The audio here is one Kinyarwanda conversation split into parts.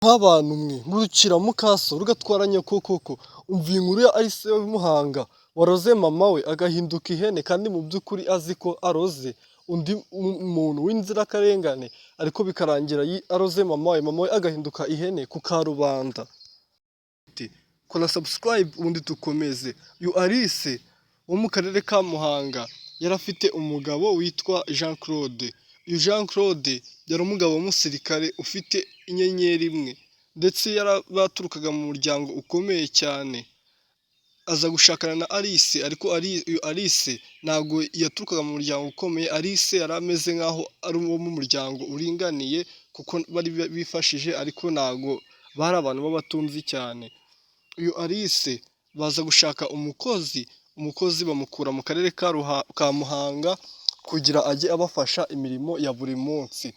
Nk'abantu mwe ngurukira mukaso rugatwara nyoko koko! Umva iyi nkuru ya Alice w'i Muhanga waroze mama we agahinduka ihene, kandi mu by'ukuri azi ko aroze undi muntu w'inzirakarengane, ariko bikarangira aroze mama we, mama we agahinduka ihene ku karubanda. Kora subscribe ubundi dukomeze. Uyu Alice wo mu karere ka Muhanga yari afite umugabo witwa Jean Claude. Uyu Jean Claude yari umugabo w'umusirikare ufite inyenyeri imwe, ndetse baturukaga mu muryango ukomeye cyane. Aza gushakana na Alice, ariko uyu Alice ntabwo yaturukaga mu muryango ukomeye. Alice yari ameze nk'aho ari uwo mu muryango uringaniye, kuko bari bifashije, ariko ntabwo bari abantu b'abatunzi cyane. Uyu Alice baza gushaka umukozi, umukozi bamukura mu karere ka Muhanga kugira ajye abafasha imirimo ya buri munsi.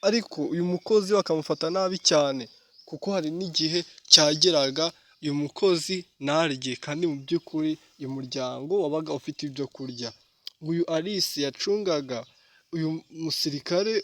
Ariko uyu mukozi bakamufata nabi cyane, kuko hari n'igihe cyageraga uyu mukozi ntarye, kandi mu by'ukuri uyu muryango wabaga ufite ibyo kurya. Uyu Alice yacungaga uyu musirikare,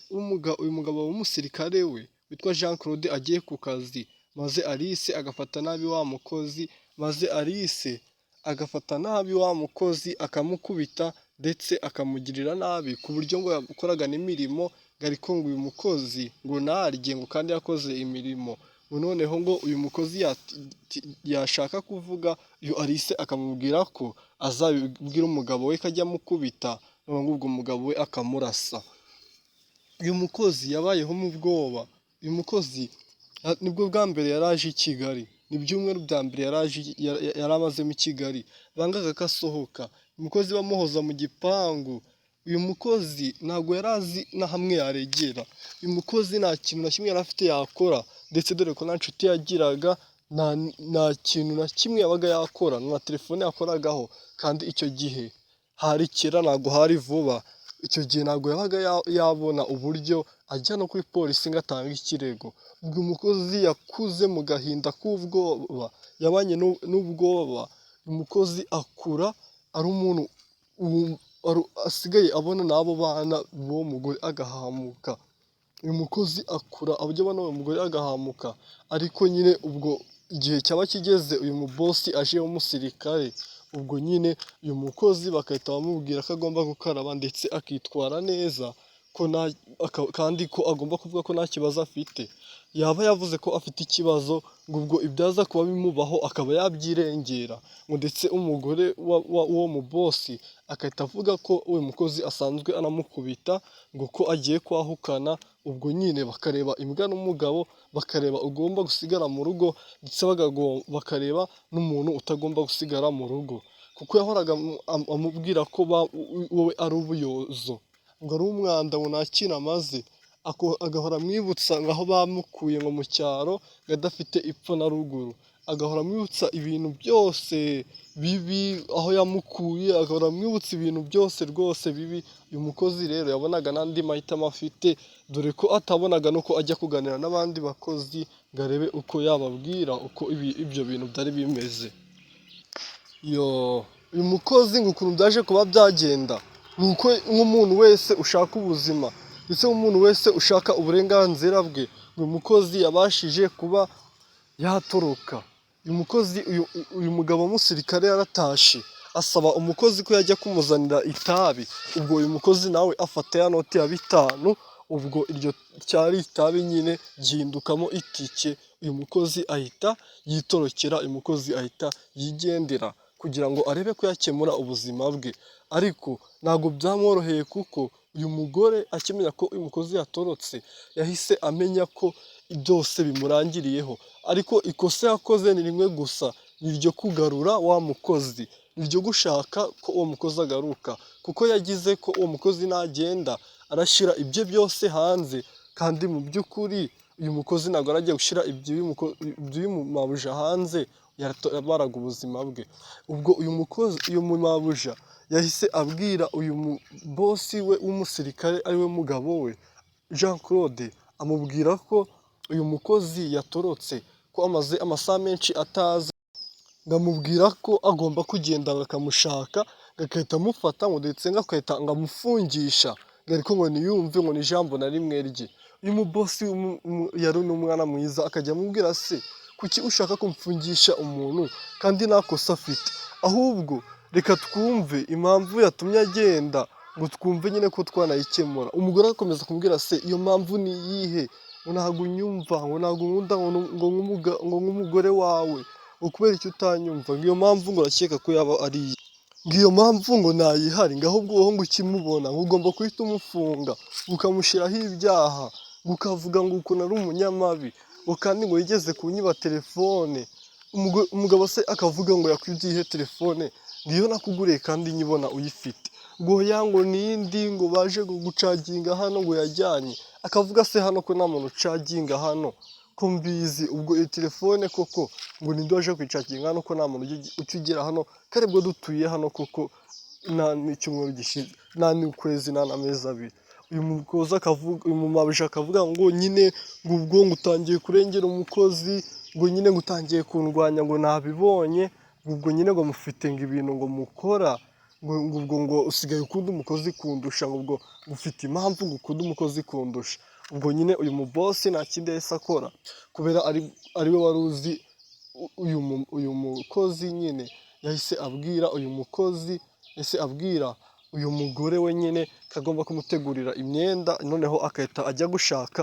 uyu mugabo w'umusirikare we witwa Jean Claude agiye ku kazi, maze Alice agafata nabi wa mukozi, maze Alice agafata nabi wa mukozi, akamukubita ndetse akamugirira nabi, ku buryo ngo yakoraga n'imirimo, ariko ngo uyu mukozi ngo ntarye, ngo kandi yakoze imirimo. Ngo noneho ngo uyu mukozi yashaka kuvuga, uyu Alice akamubwira ko azabibwira umugabo we ko ajya amukubita, noneho ubwo umugabo we akamurasa. Uyu mukozi yabayeho mu bwoba. Uyu mukozi nibwo bwa mbere yari aje i Kigali, ni ibyumweru bya mbere yari amazemo i Kigali, bangaga ko asohoka, umukozi bamuhoza mu gipangu. Uyu mukozi ntabwo yari azi na hamwe yaregera. Uyu mukozi nta kintu na kimwe yari afite yakora, ndetse dore ko nta nshuti yagiraga, nta kintu na kimwe yabaga yakora, nta telefone yakoragaho, kandi icyo gihe hari kera, ntabwo hari vuba. Icyo gihe ntabwo yabaga yabona uburyo ajya no kuri polisi ngo atange ikirego. Ubwo umukozi yakuze mu gahinda k'ubwoba, yabanye n'ubwoba. Umukozi akura ari umuntu asigaye abona n'abo bana b'uwo mugore agahahamuka. Uyu mukozi akura ajya abona uwo mugore agahahamuka, ariko nyine ubwo igihe cyaba kigeze uyu mubosi aje w'umusirikare, ubwo nyine uyu mukozi bagahita bamubwira ko agomba gukaraba ndetse akitwara neza, kandi ko agomba kuvuga ko nta kibazo afite. Yaba yavuze ko afite ikibazo, ngo ubwo ibyaza kuba bimubaho akaba yabyirengera. Ngo ndetse umugore w'uwo mubosi agahita avuga ko uwo mukozi asanzwe anamukubita, ngo ko agiye kwahukana, ubwo nyine bakareba imbwa n'umugabo, bakareba ugomba gusigara mu rugo, ndetse bakareba n'umuntu utagomba gusigara mu rugo. Kuko yahoraga amubwira ko we ari ubuyozo, ngo ari umwanda, ngo nta kintu amaze. Agahora amwibutsa ngo aho bamukuye ngo mu cyaro, ngo adafite epfo na ruguru. Agahora amwibutsa ibintu byose bibi aho yamukuye, agahora amwibutsa ibintu byose rwose bibi. Uyu mukozi rero yabonaga n'andi mahitamo afite, dore ko atabonaga n'uko ajya kuganira n'abandi bakozi ngo arebe uko yababwira uko ibyo bintu byari bimeze. Uyu mukozi ngo ukuntu byaje kuba byagenda, ni uko nk'umuntu wese ushaka ubuzima, ndetse nk'umuntu wese ushaka uburenganzira bwe, uyu mukozi yabashije kuba yatoroka. Uyu mukozi, uyu mugabo w'umusirikare yaratashye, asaba umukozi ko yajya kumuzanira itabi. Ubwo uyu mukozi nawe afata ya noti ya 5, ubwo iryo cyari itabi nyine gihindukamo itike, uyu mukozi ahita yitorokera, uyu mukozi ahita yigendera kugira ngo arebe ko yakemura ubuzima bwe. Ariko ntabwo byamworoheye, kuko uyu mugore akimenya ko uyu mukozi yatorotse, yahise amenya ko byose bimurangiriyeho. Ariko ikosa yakoze ni rimwe gusa, ni iryo kugarura wa mukozi, ni iryo gushaka ko uwo mukozi agaruka, kuko yagize ko uwo mukozi nagenda arashyira ibye byose hanze, kandi mu by'ukuri uyu mukozi ntabwo yari agiye gushyira iby'uyu mabuja hanze, yabaraga ubuzima bwe. Ubwo uyu mukozi, uyu mabuja yahise abwira uyu mubosi we w'umusirikare, ariwe mugabo we Jean Claude, amubwira ko uyu mukozi yatorotse, ko amaze amasaha menshi ataza, ngo amubwira ko agomba kugenda bakamushaka, agahita amufata, ngo ndetse ngo agahita ngo amufungisha, ariko ngo ntiyumve ngo n'ijambo na rimwe rye. Uyu mubosi yari n'umwana mwiza, akajya amubwira: "Se kuki ushaka kumfungisha umuntu kandi nta kosa afite? Ahubwo reka twumve impamvu yatumye agenda, ngo twumve nyine ko twanayikemura." Umugore agakomeza kumubwira: "Se iyo mpamvu ni iyihe? Ngo ntabwo unyumva, ngo ntabwo unkunda ngo nk'umugore wawe, ngo kubera iki utanyumva?" Ngo iyo mpamvu ngo urakeka ko yaba ari iyihe? Ngo iyo mpamvu ngo ntayihari, ngo ahubwo wowe ngo ukimubona ngo ugomba guhita umufunga, ukamushyiraho ibyaha, ngo ukavuga ngo ukuntu ari umunyamabi, ngo kandi ngo yigeze kunyiba telefone. Umugabo se akavuga ngo yakwibye iyihe telefone, ngo iyo nakuguriye kandi nyibona uyifite? Ngo oya, ngo n'indi ngo baje gucaginga hano ngo yajyanye. Akavuga: "Se hano ko nta muntu ucaginga hano ko mbizi, ubwo iyo telefone koko ngo ninde waje kuyicaginga hano ko nta muntu ujya ugera hano, ko aribwo dutuye hano koko, nta n'icyumweru gishize, nta n'ukwezi, nta n'amezi 2?" Uyu mukozi akavuga, uyu mumabuja akavuga ngo nyine ngo ubwo ngo utangiye kurengera umukozi, ngo nyine ngo utangiye kundwanya, ngo nabibonye, ubwo nyine ngo mufite ngo ibintu ngo mukora, ngo ubwo ngo usigaye ukunda umukozi kundusha, ngo ubwo ufite impamvu ngo ukunde umukozi kundusha. Ubwo nyine uyu mubosi nta kindi yahise akora, kubera ari we wari uzi uyu mukozi nyine, yahise abwira uyu mukozi, yahise abwira uyu mugore we nyine ko agomba kumutegurira imyenda, noneho agahita ajya gushaka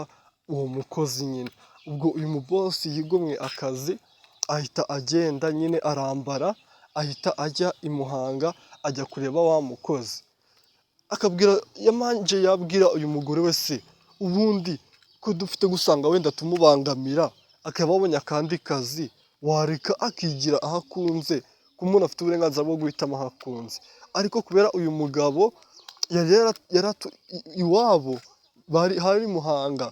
uwo mukozi nyine. Ubwo uyu mubosi yigomwe akazi, ahita agenda nyine arambara, ahita ajya i Muhanga, ajya kureba wa mukozi. Akabwira, yamanje yabwira uyu mugore we: "Se ubundi ko dufite gusanga wenda tumubangamira, akaba abonye akandi kazi, wareka akigira aho akunze, ko umuntu afite uburenganzira bwo guhitamo aho akunze?" Ariko kubera uyu mugabo yari iwabo bari hari Muhanga,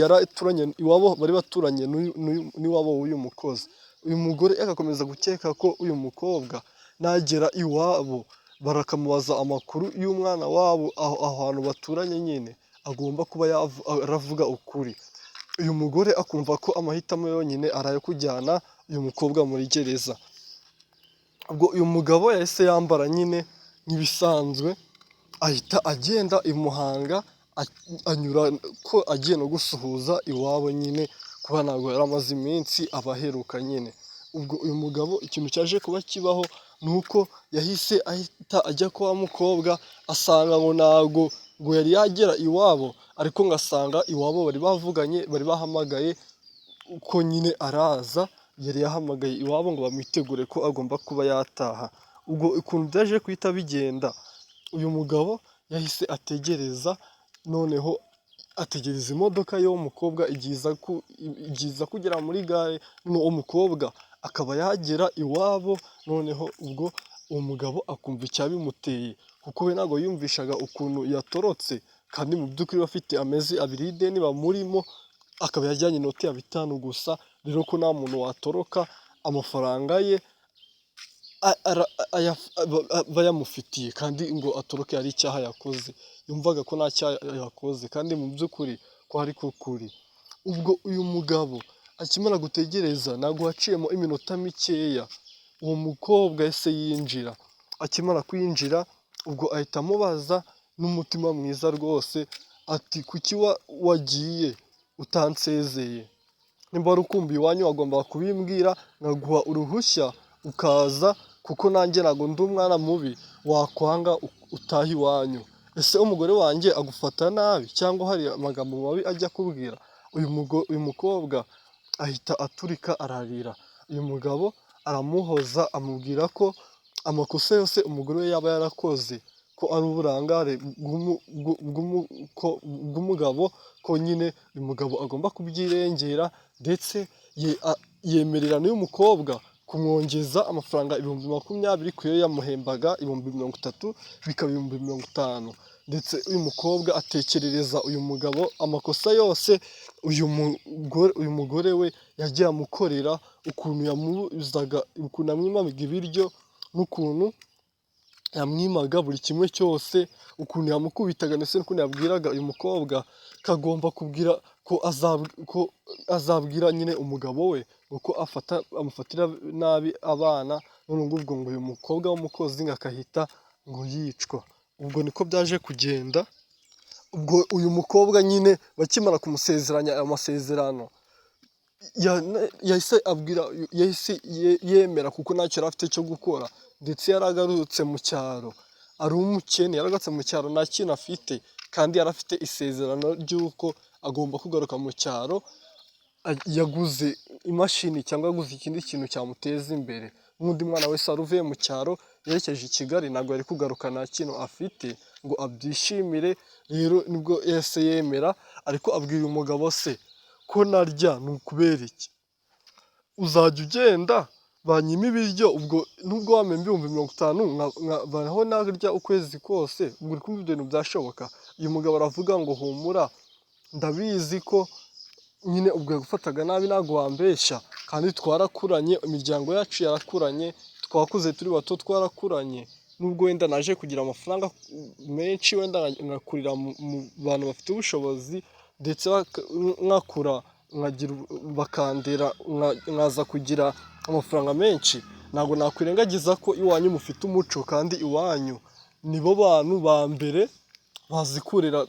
yaraturanye iwabo, bari baturanye n'iwabo w'uyu mukozi. Uyu mugore agakomeza gukeka ko uyu mukobwa nagera iwabo barakamubaza amakuru y'umwana wabo aho hantu baturanye nyine, agomba kuba aravuga ukuri. Uyu mugore akumva ko amahitamo yonyine ari ayo kujyana uyu mukobwa muri gereza. Ubwo uyu mugabo yahise yambara nyine nk'ibisanzwe, ahita agenda i Muhanga, anyura ko agiye no gusuhuza iwabo nyine, kuba ntabwo yari amaze iminsi abaheruka nyine. Ubwo uyu mugabo ikintu cyaje kuba kibaho ni uko yahise ahita ajya kwa wa mukobwa, asanga ngo ntabwo ngo yari yagera iwabo, ariko ngo asanga iwabo bari bavuganye, bari bahamagaye ko nyine araza, yari yahamagaye iwabo ngo bamwitegure ko agomba kuba yataha. Ubwo ukuntu byaje guhita bigenda, uyu mugabo yahise ategereza, noneho ategereza imodoka y'uwo mukobwa igiza kugera muri gare, uwo mukobwa akaba yagera iwabo, noneho ubwo uwo mugabo akumva icyabimuteye, kuko we ntabwo yiyumvishaga ukuntu yatorotse, kandi mu by'ukuri bafite amezi 2 y'ideni bamurimo, akaba yajyanye inoti ya 5 gusa. Rero ko nta muntu watoroka amafaranga ye bayamufitiye, kandi ngo atoroke ari icyaha yakoze. Yumvaga ko nta cyaha yakoze, kandi mu by'ukuri ko ariko kuri. Ubwo uyu mugabo akimara gutegereza, ntabwo haciyemo iminota mikeya, uwo mukobwa yahise yinjira. Akimara kwinjira, ubwo ahita amubaza n'umutima mwiza rwose ati: "Kuki wagiye utansezeye? Nimba wari ukumbuye iwanyu wagombaga kubimbwira nkaguha uruhushya ukaza, kuko nanjye ntabwo ndi umwana mubi wakwanga utaha iwanyu. Ese umugore wanjye agufata nabi, cyangwa hari amagambo mabi ajya akubwira?" Uyu mukobwa ahita aturika ararira. Uyu mugabo aramuhoza, amubwira ko amakosa yose umugore we yaba yarakoze ko ari uburangare bw'umugabo, ko nyine uyu mugabo agomba kubyirengera, ndetse yemerera n'uyu mukobwa kumwongeza amafaranga 20,000 ku yo yamuhembaga 30,000, bikaba 50,000. Ndetse uyu mukobwa atekerereza uyu mugabo amakosa yose uyu mugore we yagiye amukorera, ukuntu yamubuzaga, ukuntu yamwimaga ibiryo, n'ukuntu yamwimaga buri kimwe cyose, ukuntu yamukubitaga, ndetse n'ukuntu yabwiraga uyu mukobwa ko agomba kubwira, ko azabwira nyine umugabo we uko afata amufatira nabi abana, none ubwo ngo uyu mukobwa w'umukozi ngo akahita ngo yicwa. Ubwo niko byaje kugenda. Ubwo uyu mukobwa nyine bakimara kumusezeranya ayo masezerano, yahise abwira, yahise yemera kuko ntacyo yari afite cyo gukora, ndetse yaragarutse mu cyaro ari umukene, yaragarutse mu cyaro nta kintu afite, kandi yari afite isezerano ry'uko agomba kugaruka mu cyaro yaguze imashini cyangwa yaguze ikindi kintu cyamuteza imbere. Nk'undi mwana wese wari uvuye mu cyaro yerekeje i Kigali, ntabwo yari kugaruka nta kintu afite ngo abyishimire. Rero nibwo yahise yemera, ariko abwira uyu mugabo: "Se ko narya ni ukubera iki? Uzajya ugenda banyime ibiryo? Ubwo nubwo wampemba 50,000, nkavaho narya ukwezi kose, ubwo uri kumva ibyo bintu byashoboka?" Uyu mugabo aravuga ngo: "Humura, ndabizi ko nyine ubwo yagufataga nabi, ntabwo wambeshya, kandi twarakuranye, imiryango yacu yarakuranye, twakuze turi bato, twarakuranye. Nubwo wenda naje kugira amafaranga menshi, wenda ngakurira mu bantu bafite ubushobozi, ndetse nkakura bakandera, nkaza kugira amafaranga menshi, ntabwo nakwirengagiza ko iwanyu mufite umuco, kandi iwanyu nibo bantu ba mbere bazi kurera.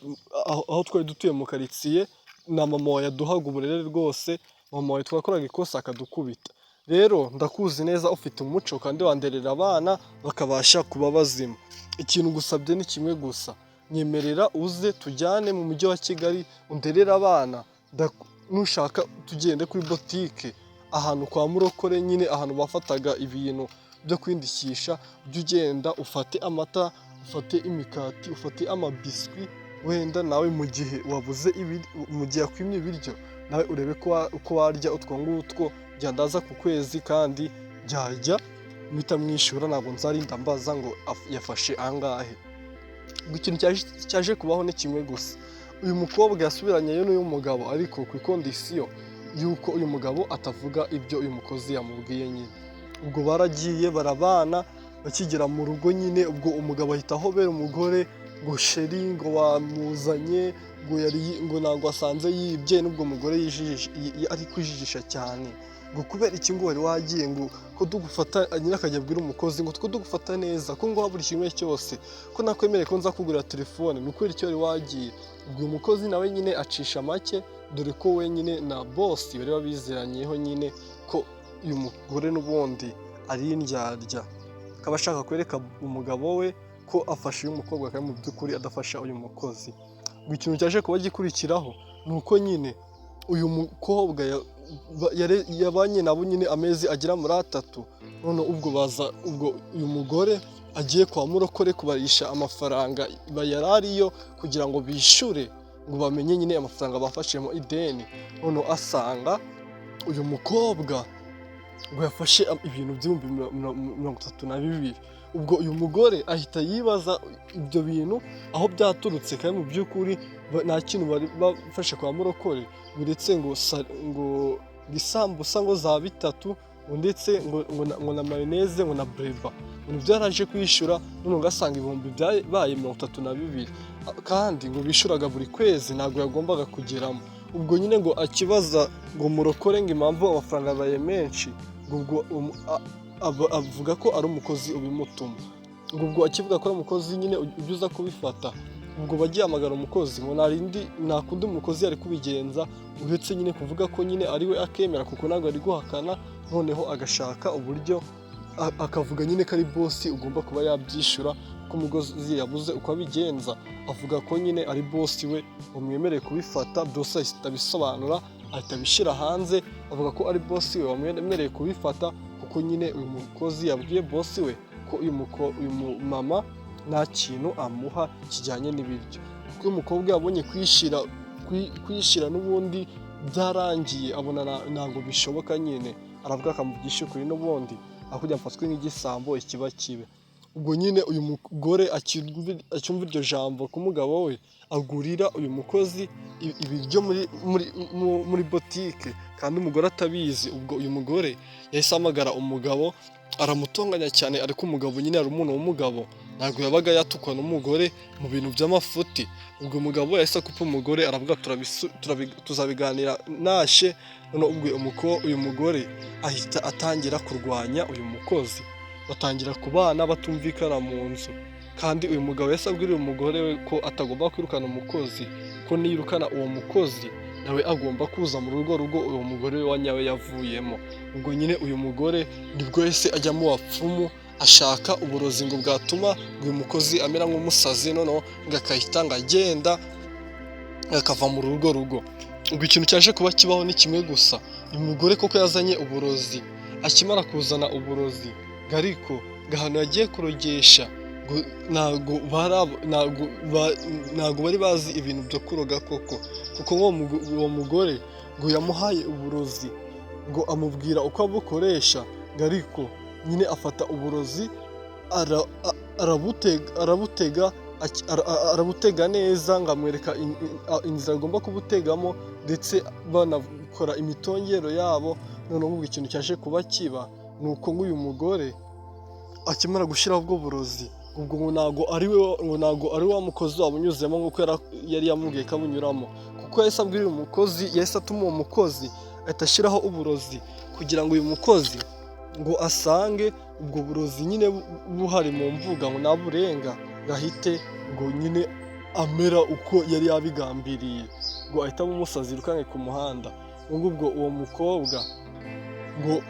Aho twari dutuye mu karitsiye, na mama wawe yaduhaga uburere rwose. Mama wawe twakoraga ikosa akadukubita. Rero ndakuzi neza, ufite umuco kandi wanderera abana bakabasha kuba bazima. Ikintu ngusabye ni kimwe gusa: nyemerera uze tujyane mu mujyi wa Kigali, underere abana. Nushaka tugende kuri botike ahantu kwa Murokore nyine, ahantu bafataga ibintu byo kwindikisha. Ujye ugenda ufate amata, ufate imikati, ufate amabiswi, wenda nawe mu gihe wabuze, mu gihe yakwimye ibiryo, nawe urebe ko warya utwo ngutwo. Njya ndaza ku kwezi kandi njyajya mpita mwishyura, ntabwo nzarinda mbaza ngo yafashe angahe." Ubwo ikintu cyaje kubaho ni kimwe gusa: uyu mukobwa yasubiranyeyo n'uyu mugabo, ariko ku i condition y'uko uyu mugabo atavuga ibyo uyu mukozi yamubwiye nyine. Ubwo baragiye barabana. Bakigera mu rugo nyine, ubwo umugabo ahita ahobera umugore ngo: "Chéri," ngo "wamuzanye," ngo yari ngo ntabwo asanze yibye. N'ubwo umugore ari kwijijisha cyane ngo: "Kubera iki ngo wari wagiye, ngo ko tugufata?" Nyine akajya abwira umukozi ngo: "Two tugufata neza, ko nguha buri kimwe cyose, ko nakwemereye ko nza kugurira telefone, ni ukubera icyo wari wagiye?" Ubwo uyu mukozi nawe nyine acisha make, dore ko wenyine na boss bari babiziranyeho nyine ko uyu mugore n'ubundi ari indyarya, akaba ashaka kwereka umugabo we ko afasha uyu mukobwa kandi mu by'ukuri adafasha uyu mukozi. Ngo ikintu cyaje kuba gikurikiraho ni uko nyine uyu mukobwa yabanye nabo nyine amezi agera muri 3. None ubwo baza, ubwo uyu mugore agiye kwa Murokore kubarisha amafaranga yari ariyo kugira ngo bishyure, ngo bamenye nyine amafaranga bafashemo ideni, none asanga uyu mukobwa ngo yafashe ibintu 32,000. Ubwo uyu mugore ahita yibaza ibyo bintu aho byaturutse, kandi mu by'ukuri nta kintu bari bafashe kwa Murokore, uretse ngo isambusa ngo za bitatu, ngo ndetse ngo na mayonnaise, ngo na Breba, ngo nibyo yaraje kwishyura. None ugasanga ibihumbi byabaye 32, kandi ngo bishyuraga buri kwezi, ntabwo yagombaga kugeramo. Ubwo nyine ngo akibaza ngo Murokore ngo impamvu amafaranga abaye menshi, ngo ubwo avuga ko ari umukozi ubimutuma. Ngo ubwo akivuga ko ari umukozi nyine ujya uza kubifata, ubwo bagihamagara umukozi, ngo ntarindi, nta kundi umukozi yari kubigenza uretse nyine kuvuga ko nyine ari we, akemera kuko ntabwo ari guhakana. Noneho agashaka uburyo akavuga nyine ko ari boss ugomba kuba yabyishyura, ko umukozi yabuze uko abigenza, avuga ko nyine ari boss we wamwemereye kubifata byose. Ahita abisobanura, ahita abishyira hanze, avuga ko ari boss we wamwemereye kubifata, kuko nyine uyu mukozi yabwiye boss we ko uyu mumama nta kintu amuha kijyanye n'ibiryo. Kuko uyu mukobwa yabonye kwishyira n'ubundi byarangiye, abona ntabwo bishoboka nyine, aravuga akamuvugisha ukuri n'ubundi aho kugira ngo afatwe nk'igisambo ikiba kibe. Ubwo nyine uyu mugore acyumva iryo jambo ku mugabo we, agurira uyu mukozi ibiryo muri botike, kandi umugore atabizi. Ubwo uyu mugore yahise ahamagara umugabo, aramutonganya cyane, ariko umugabo nyine yari umuntu w'umugabo, ntabwo yabaga yatukwa n'umugore mu bintu by'amafuti. Ubwo umugabo yahise akupa umugore, aravuga: "Tuzabiganira nashe." Noneho ubwo uyu mugore ahita atangira kurwanya uyu mukozi, batangira kubana batumvikana mu nzu. Kandi uyu mugabo yahise abwira uyu mugore we ko atagomba kwirukana umukozi, ko niyirukana uwo mukozi nawe agomba kuza muri urwo rugo uwo mugore we wa nyawe yavuyemo. Ubwo nyine uyu mugore nibwo yahise ajya mu bapfumu, ashaka uburozi ngo bwatuma uyu mukozi amera nk'umusazi, noneho ngo akahita ngo agenda akava muri urwo rugo. Ubwo ikintu cyaje kuba kibaho ni kimwe gusa: uyu mugore koko yazanye uburozi. Akimara kuzana uburozi, ngo ariko ngo ahantu yagiye kurogesha ngo ntago bari bazi ibintu byo kuroga koko, kuko uwo mugore ngo yamuhaye uburozi, ngo amubwira uko abukoresha, ngo ariko nyine afata uburozi arabutega neza, ngo amwereka inzira agomba kubutegamo, ndetse banakora imitongero yabo. Noneho ubwo ikintu cyaje kuba kiba ni uko nk'uyu mugore akimara gushyiraho ubwo burozi, ubwo ngo ntago ari we, ngo ntago ari wa mukozi wabunyuzemo nk'uko yari yamubwiye ko abunyuramo, kuko yahise abwira uyu mukozi, yahise atuma uwo mukozi ahita ashyiraho uburozi kugira ngo uyu mukozi ngo asange ubwo burozi nyine buhari mu mbuga, ngo naburenga ngo ahite ngo nyine amera uko yari yabigambiriye, ngo ahite aba umusazi yirukanke ku muhanda. Ubwo uwo mukobwa ngo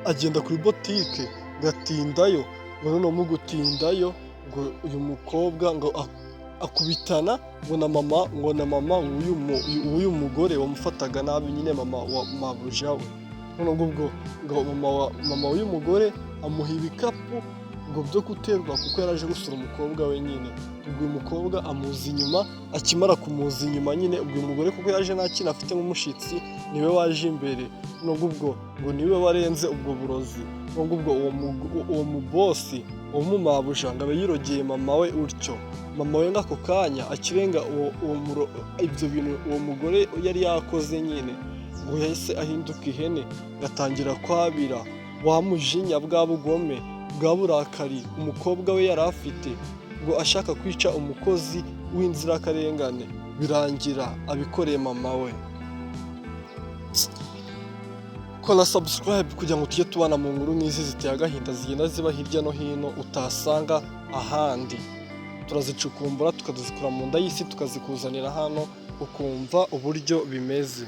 agenda kuri botike ngo atindayo, ngo noneho mu gutindayo ngo uyu mukobwa ngo akubitana ngo na mama w'uyu mugore wamufataga nabi nyine, mama wa mabuja we. Noneho ubwo ngo mama w'uyu mugore amuha ibikapu ngo byo guterura, kuko yari aje gusura umukobwa we nyine. Ubwo uyu mukobwa amuza inyuma, akimara kumuza inyuma nyine, ubwo uyu mugore kuko yaje nta kintu afite nk'umushyitsi, niwe waje imbere. Nubwo ubwo ngo niwe warenze ubwo burozi. Nubwo ubwo uwo mubosi, uwo mumabuja, ngo aba yirogeye mama we utyo. Mama we ng'ako kanya akirenga ibyo bintu uwo mugore yari yakoze nyine, ngo yahise ahinduka ihene, ngatangira kwabira wa mujinya, bwa bugome, bwa burakari umukobwa we yari afite, ngo ashaka kwica umukozi w'inzirakarengane, birangira abikoreye mama we. Kora subscribe kugira ngo tujye tubana mu nkuru nk'izi ziteye agahinda zigenda ziba hirya no hino utasanga ahandi. Turazicukumbura, tukazikura mu nda y'isi, tukazikuzanira hano ukumva uburyo bimeze.